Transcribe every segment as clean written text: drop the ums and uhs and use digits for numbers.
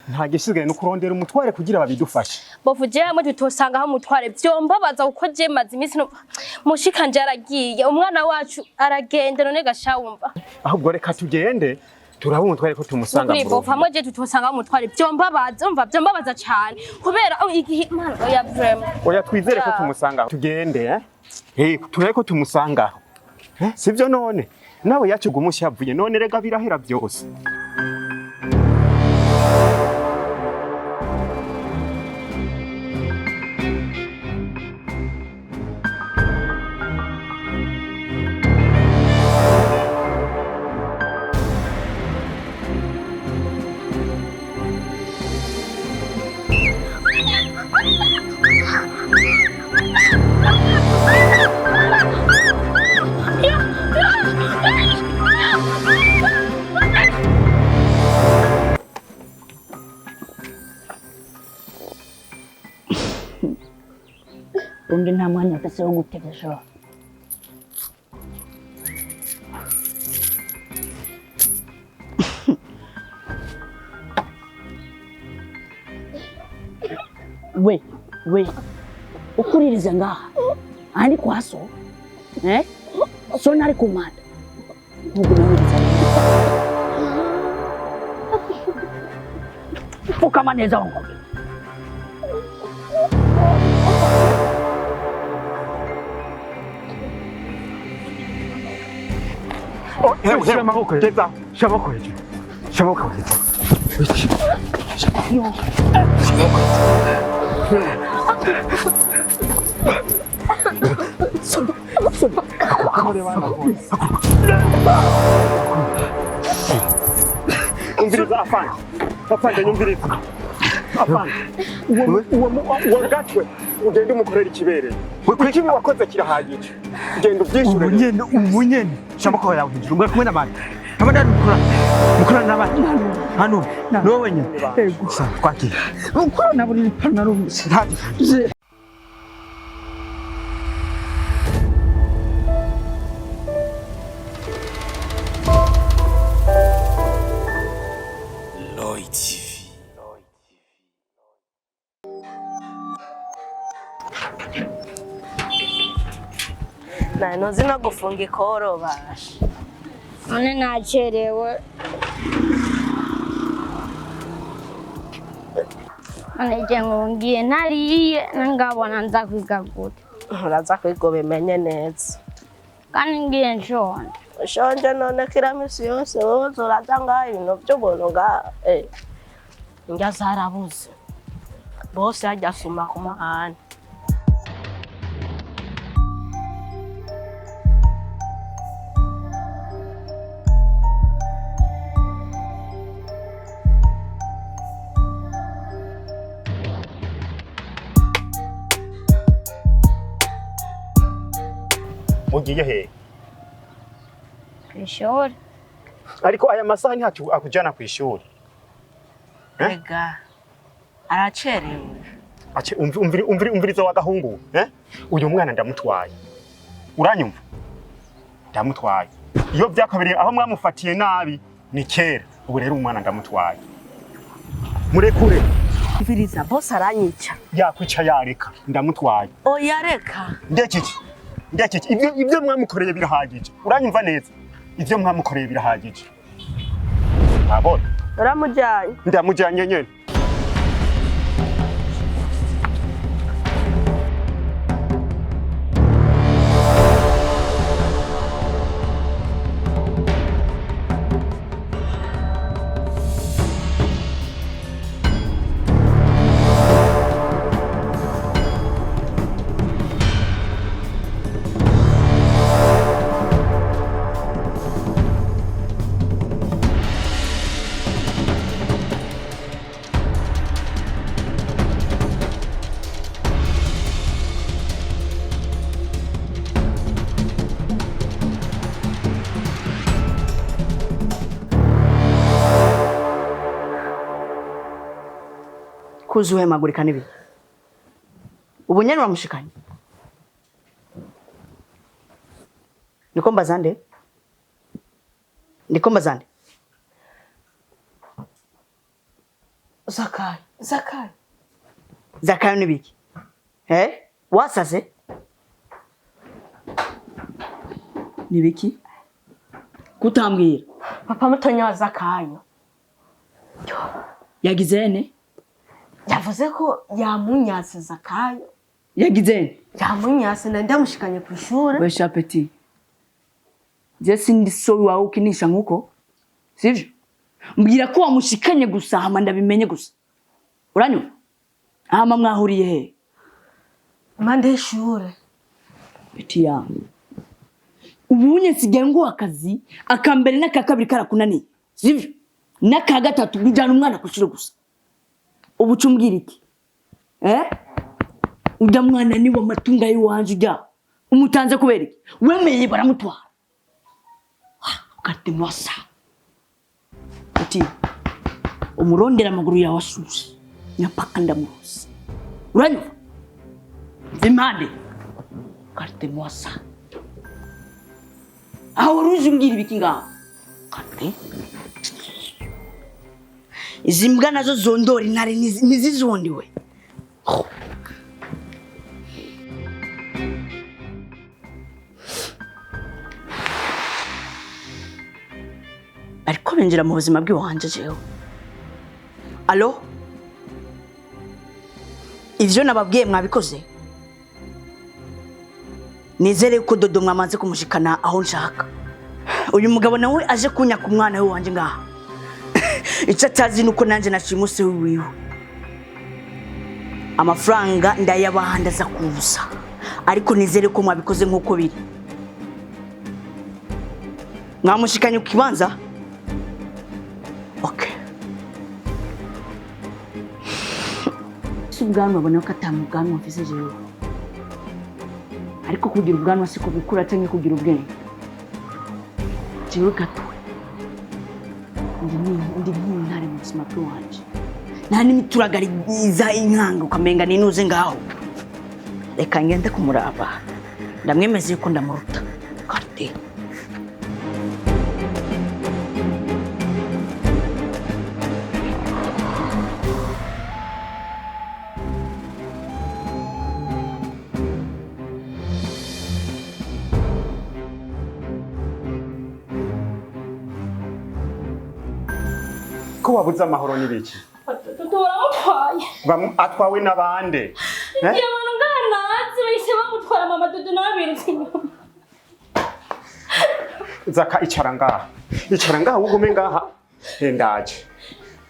Nta gisigaye no kurondera umutware kugira babidufashe. Bofu, jewe hamwe tutosanga aho umutware vyombabaza, kuko je maze iminsi mushikanje aragiye, umwana wacu aragenda, none gasha wumva. Ahubwo reka tugende turabe umutware ko tumusanga. Kuri Mu bofu, rugo. Hamwe je tutosanga aho umutware vyombabaza, umva, vyombabaza cane kubera oh, igihe mana, oya, vraiment. Oya, twizere ko Ya. tumusanga. Tugende, eh? Eh, turabe ko tumusanga. Eh, sivyo? None nawe yacu gumushavuye, none rega birahera byose. Undi nta mwanya mfise wo gutegesha. We we, ukuririza ngaha ahandi kwa so, eh? So ntari kumanda, ntugume wiriza rero. Pfukama neza wangobe. Oh, hewe, hewe, amaboko hejuru. Shira amaboko hejuru. Shira amaboko hejuru. Umviriza afande. Afande, nyumviriza. Afande. Uwo gatwe ugende umukorera ikibereye. Ikibi wakoze kirahagije. Genda ubyishyure. Ubu nyene, ubu nyene, shira amaboko yawe hejuru. Mwari kumwe n'abandi? Abandi mukorana, mukorana n'abandi hano? Ni wowe wenyine? Sawa, twagiye. Ukorana buri ipantaro. Nta- Lloyd TV. Na ntuzi no gufunga ikoro basha. None nacerewe. None je ngiye ntariye, nangabona nza kwiga gute? Uraza kwiga ubimenye neza. Kandi ngiye nshonje. Ushonje? None kira misi yose wowe uraza ngaha ibintu by'ubuntu ngaha, eh. Indya zarabuze, bose hajya asuma ku muhanda. Mugiye he? Kw'ishuri. Ariko aya masaha ntacyo akujana ku ishuri. Ega aracerewe. Ace umviriza wa gahungu, eh? Uyu mwana ndamutwaye. Uranyumva? Ndamutwaye. Iyo byakabereye aho mwamufatiye nabi ni kera. Ubu rero umwana ndamutwaye. Murekure. Mviriza, bose aranyica. Yakwica yareka. Ndamutwaye. Oya, reka. Ndekiki. Ndekiki. Ibyo mwamukoreye birahagije. Uranyumva neza? Ibyo mwamukoreye birahagije. Abona. Uramujyanye? Ndamujyanye nyene. Kuzuhemagurika n'ibi ubu nyene uramushikanye, niko mbaza nde? Niko mbaza nde? Zakayo, Zakayo. Zakayo nibiki? Eh? Wasaze? Nibiki? Kutambwira. Papa mutonya wa Zakayo. Yagize ne? Yavuze ko yamunyase Zakayo. Yagize ne? Yamunyase na ndamushikanye ku ishure. We Shapeti. Je sindi so wawe ukinisha nkuko? Sivyo? Mbwira ko wamushikanye gusa hama ndabimenye gusa. Uranyumva? Hama mwahuriye he? Impande y'ishure. Peti yangu. Ubunye nsigaye nguha akazi akambere n'aka kabiri karakunaniye. Sivyo? N'aka gatatu ujyana umwana ku ishure gusa. Ubu uca umbwira iki? Eh? Ujya mwana ni wa matunga y'iwanje ujya. Umutanze kubera iki? Wemeye baramutwara. Regardez-moi ça. Ati umurondera amaguru yawe ashushe nyapaka ndamuzi. Uranyumva? Impande. Regardez-moi ça. Aho wari uje umbwira ibiki ngaho? Regardez. Izi mbwa nazo zondora intare ntizizondiwe. Ariko binjira mu buzima bw'iwanje jewe. Allo? Ivyo nababwiye mwabikoze? Nizere ko Dodo mwamaze kumushikana aho nshaka. Uyu mugabo nawe aje kunyaka umwana we wanje ngaha. Icyo atazi nuko nanje nashimuse wiwe. Amafaranga ndayabaha ndaza kuza. Ariko nizere ko mwabikoze nkuko biri. Mwamushikanye ku kibanza? Okay. Si ubwanwa abona ko atamubwanwa mfise jewe. Ariko kugira ubwanwa siko gukura canke kugira ubwenge. Jewe gatwe. Ndi nk'intare mu buzima bw'iwanje. Nta n'imituragari iza inkanga ukamenga ninuze ngaho. Reka ngende kumuraba. Ndamwemeza yuko ndamuruta. Karte. Ko wabuze amahoro n'ibiki? Dodo baramutwaye. Atwawe n'abande. Igihe abantu ngaha nazi bahise bamutwara mama Dodo nawe birutse inyuma. Zaka icara ngaha. Icara ngaha ugume ngaha. Ndaje.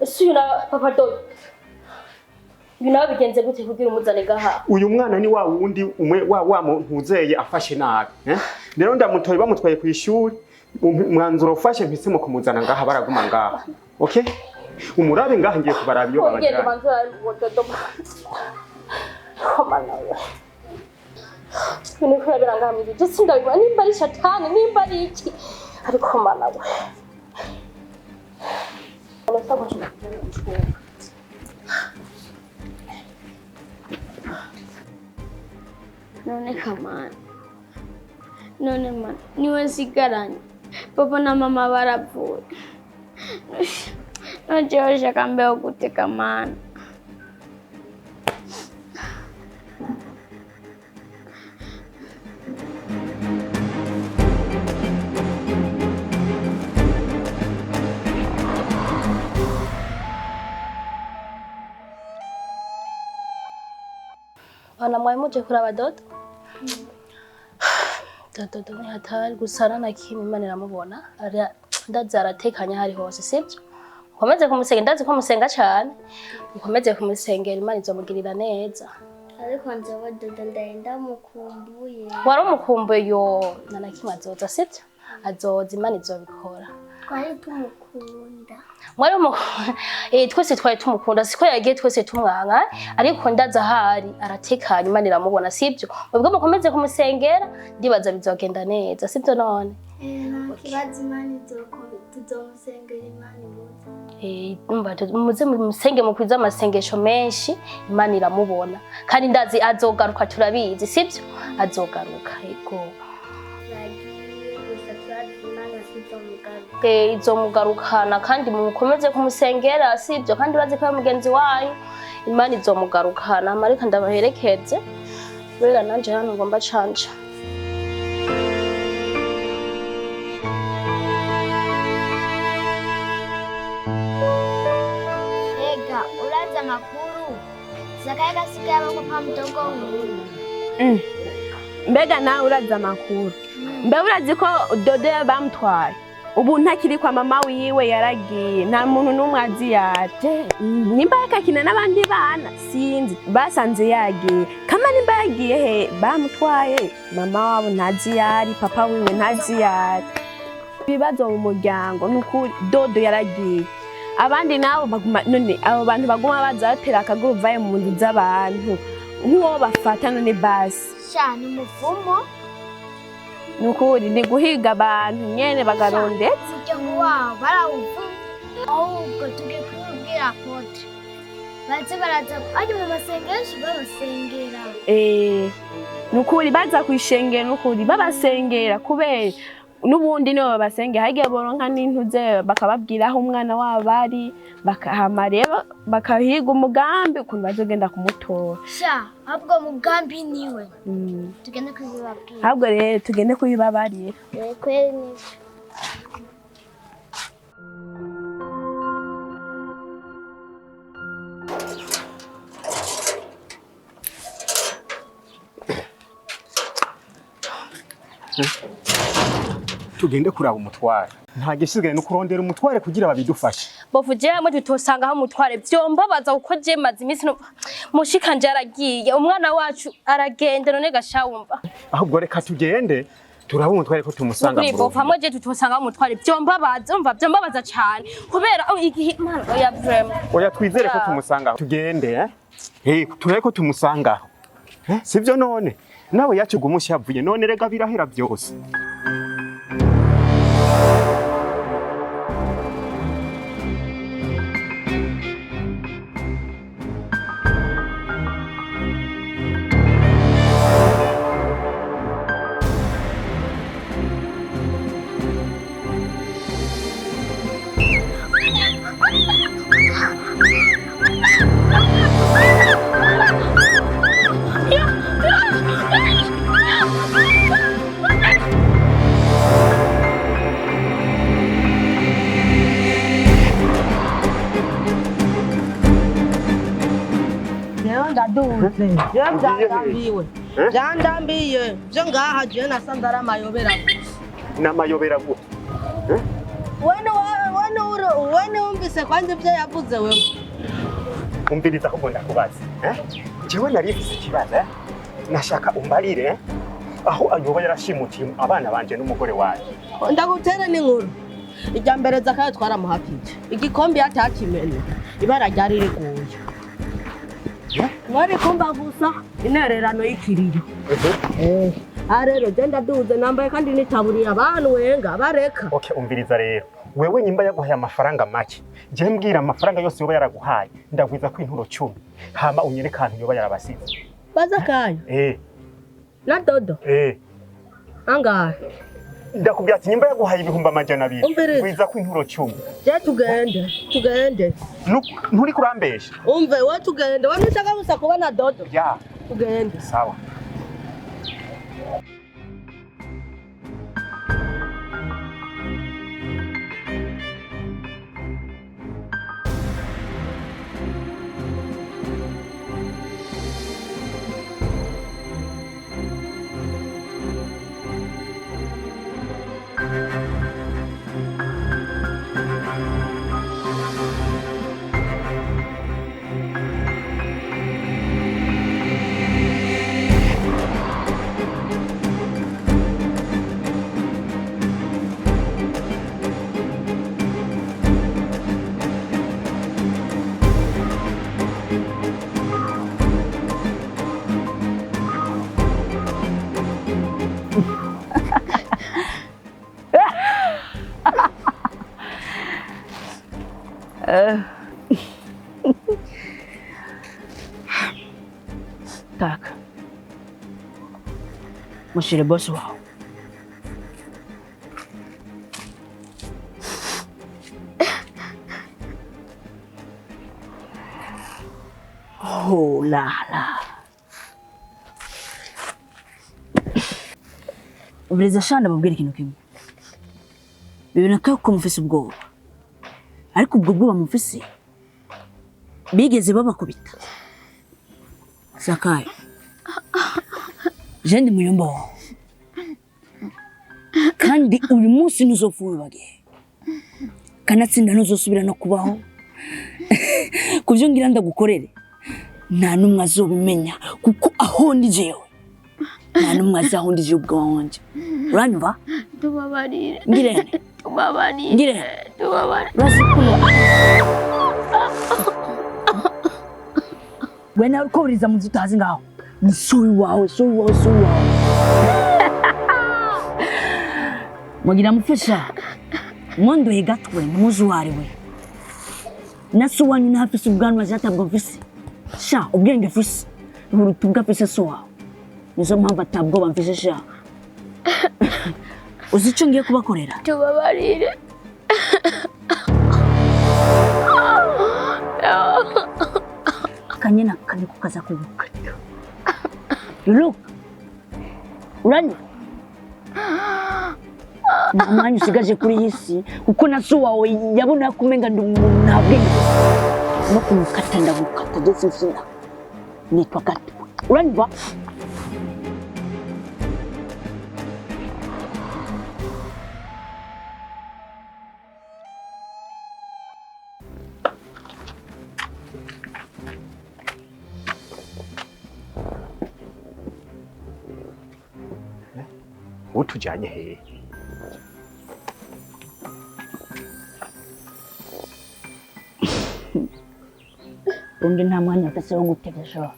Ese uyu na papa Dodo. Uyu nawe bigenze gute kugira umuzane ngaha? Uyu mwana ni wa wundi umwe wa muntu afashe nabi. Rero ndamutoye bamutwaye ku ishuri. Umwanzuro ufashe mpisemo kumuzana ngaha baraguma ngaha. Okay? Umurabe ngaha ngiye kubaraba iyo babajyanye. Ibintu kurabira ngaha mu gihe sindabibona nimba ari shatani nimba ari iki ariko mana we. None kamana. None mana niwe nsigaranye. Papa na mama barapfuye. None jewe shaka mbeho gute kamana. Bana mwari muje kuraba Dodo? Dodo ni hatari gusa na kimwe Imana iramubona. Ndazi aratekanye hari hose sibyo? Mukomeze kumusenga ndazi ko musenga cyane. Mukomeze kumusengera Imana izomugirira neza. Ariko njewe Dodo ndenda mukumbuye. Wari umukumbuye yo na kimwe azoza sibyo? Azoza Imana izobikora. Twari tumukunda. Mwari twese twari tumukunda siko yagiye twese tumwanka ariko ndaza ahari aratekanye Imana iramubona sibyo? Ubwo mukomeze kumusengera ndibaza bizogenda neza sibyo none? Nta kibazo Imana tuzomusengera Imana imuze. Muze musenge mukwiza amasengesho menshi Imana iramubona kandi ndazi azogaruka turabizi sibyo? Azogaruka yego. Bagiye gusa turazi Imana sizomugaruka. Izomugarukana kandi mukomeze kumusengera, sibyo? Kandi urazi ko ari mugenzi wanyu, Imana izomugarukana. Hama reka ndabaherekeze kubera nanje hano ngomba canja. Ega urazi amakuru Zakayo gasigaye aba kwa mdogo huyu. Mbega nawe urazi amakuru? Mbe urazi ko Dodo bamutwaye, ubu ntakiri kwa mama wiwe, yaragiye, nta muntu n'umwe azi yaje. Nimba yakakina n'abandi bana sinzi, basanze yagiye. Kama nimba yagiye he bamutwaye, mama wabo ntazi yari, papa wiwe ntazi yari. Ibibazo mu muryango ni ukuri. Dodo yaragiye, abandi nabo baguma. None abo bantu baguma baza batera akaguruvayo mu nzu z'abantu, nk'uwo bafata none basi. Sha ni umuvumo. Ni ukuri, ni guhiga abantu nyene bagarondetse. Umuryango wabo barawuvuma, ahubwo tugiye kubibwira apôtre baze baraza bajya mu masengesho babasengera. Ni ukuri, baza kwishengera, ni ukuri babasengera, kubera n'ubundi nibo babasengera. Hagiye boronka n'intuze bakababwira aho umwana wabo ari, bakahama rero bakahiga umugambi ukuntu bazogenda kumutora. Sha ahubwo mugambi niwe. Tugende kubibabwira. Ahubwo rero tugende kubibabarira. Kweli nivyo. Tugende kuraba umutware, nta gisigaye no kurondera umutware kugira babidufashe. Bofu, jewe hamwe tutosanga aho umutware vyombabaza, kuko je maze iminsi mushikanje yaragiye, umwana wacu aragenda, none gasha wumva. Ahubwo reka tugende turaba umutware ko tumusanga. Kuri mu bofu rugo. Hamwe je tutosanga aho umutware vyombabaza, umva, vyombabaza cane kubera oh, igihe Imana oya vraiment. Oya, twizere ko Ya. tumusanga. Tugende turabe ko tumusanga aho. Sivyo? None nawe yacu gumushavuye, none rega birahera byose. Jewe ndaduze, jewe byandambiwe, byandambiye byo ngaha. Jewe nasanze ari amayobera gusa. N'amayobera gute? Wene wumvise kwanza ibyo yavuze wewe? Umviriza, ahubwo ndakubaza, jewe nari mfise ikibazo, nashaka umbarire, aho ayoba yarashimutiye abana banje n'umugore wanje. Ndagutere n'inkuru. Irya mbere Zakayo twaramuhakije igikombe yatakimene, ibara ryari riguye, mwari kumva gusa intererano y'ikiriyo. Aha rero je ndaduze, nambaye kandi nitaburiye abantu wenga bareka. Okay, umviriza rero. Wewe nyimba yaguhaye amafaranga make, je mbwira amafaranga yose yoba yaraguhaye, ndagwiza ko inturo 10, hama unyereke ahantu yoba yarabasize. Bazakayo na Dodo? Eh. Angahe? Ndakubwira ati nyimba yaguhaye 200,000, Umviriza. gwiza ko inturo 10. Je tugende, tugende. Nturi kurambesha. Umve we, tugende. We ntushaka gusa kubona Dodo? Ya. Tugende. Sawa. Kaka, mushire bosi wawe. Oh la la. Ubiriza shana babwira ikintu kimwe. Biboneka ko mufise ubwoba. Ariko ubwo bwoba mufise bigeze babakubita. Sakayo. Je ndi muyomba wawe. Kandi uyu munsi ntuzopfa wibagiye. Kanatsinda ntuzosubira no kubaho. Kuvyo ngira ndagukorere. Nta numwe azobimenya kuko aho ndi jewe. Nta numwe azi aho ndi jewe ubwanje. Uranyumva? Tubabarire. Ngirente. Tubabarire. Ngirente. Tubabarire. Urazi kuno. We nawe uriko wuriza mu nzu utazi ngaho. Ni so iwawe, so iwawe, so iwawe. Mugira mufasha. Mwandoye gatwe ntimuzi uwo ari we. Na so wanyu ntafise ubwanwa jatabwo mfise. Sha ubwenge mfise. Buruta ubwo afise so wawe. Nizo mpamvu atabwoba mfise sha. Uzi ico ngiye kubakorera? Tubabarire. Akanyana kaniko kaza kugukata. Look. Uranywa? Nta mwanya usigaje kuri iyi si kuko na so wawe yabona kumenga ndi umuntu nta bwenge. No kumukata ndagukata ndetse mfina. Nitwa Gatwe. Uranywa? Utujanye hehe? Undi nta mwanya mfise wo gutegesha.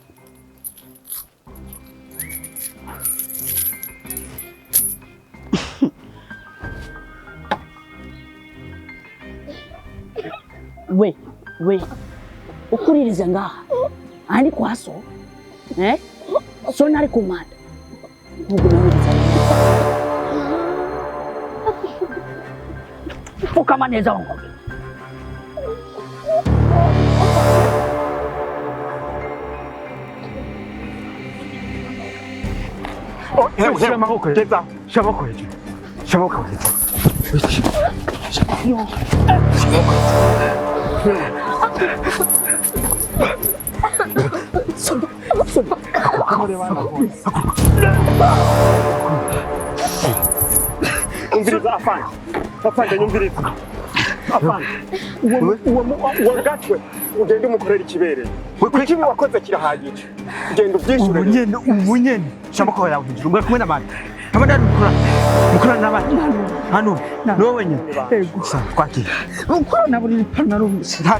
We, we, ukuririza ngaha. Ari kwa so. Eh? So nari kumanda. Ntugumye wiriza. Pfukama neza wangu. Shira amaboko hejuru. Shira amaboko hejuru. Shira amaboko hejuru. Umviriza afande. Afande nyumviriza. Afande. Uwo gatwe ugende umukorera ikibereye. Ikibi wakoze kirahagije. Genda ubyishure. Ubu nyene, ubu nyene. Shira amaboko yawe hejuru. Mwe kumwe n'abandi. Abandi mukora. Mukora n'abandi. Hano. Ni wowe wenyine. Yego. Sawa, twagiye. Mukora na buri ipantaro. Nta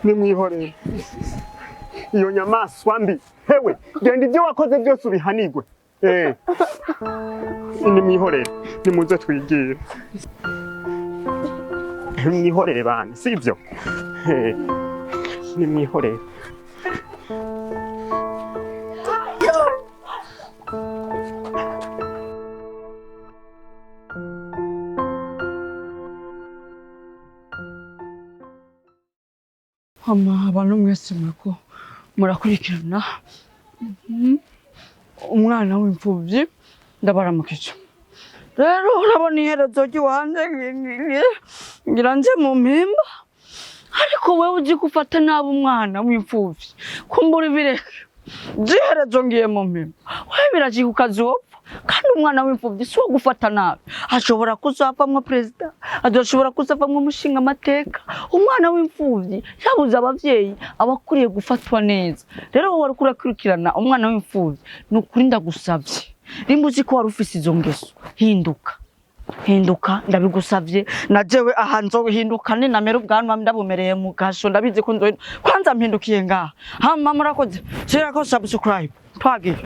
Nimwihorere. Iyo nyamaswa mbi. Hewe, genda ibyo wakoze byose ubihanigwe. Nimwihorere. Nimuze twigire. Nimwihorere bana, sivyo? Nimwihorere. Hama abantu mwese muriko murakurikirana umwana w'imfuvyi ndabaramukije. Rero urabona iherezo ry'iwanje ngira nje mu mpimba, ariko wewe uzi gufata nabi umwana w'imfuvyi kumbura ibireke. Iherezo ngiye mu mpimba, wewe birashika ukazopfa. Kandi umwana w'imfuvyi si uwo gufata nabi, ashobora kuzavamwo perezida, adashobora kuzavamwo umushinga amateka. Umwana w'imfuvyi yabuze abavyeyi aba akwiriye gufatwa neza. Rero wowe wariko urakurikirana umwana w'imfuvyi, ni ukuri ndagusavye, nimba uzi ko wari ufise izo ngeso, hinduka. Hinduka ndabigusavye, na jewe aha nzohinduka ninamera ubwanwa ndabumereye mu gasho, ndabizi ko nzohinduka. Kwanza mpindukiye ngaha. Hama murakoze, shirako subscribe, twagiye.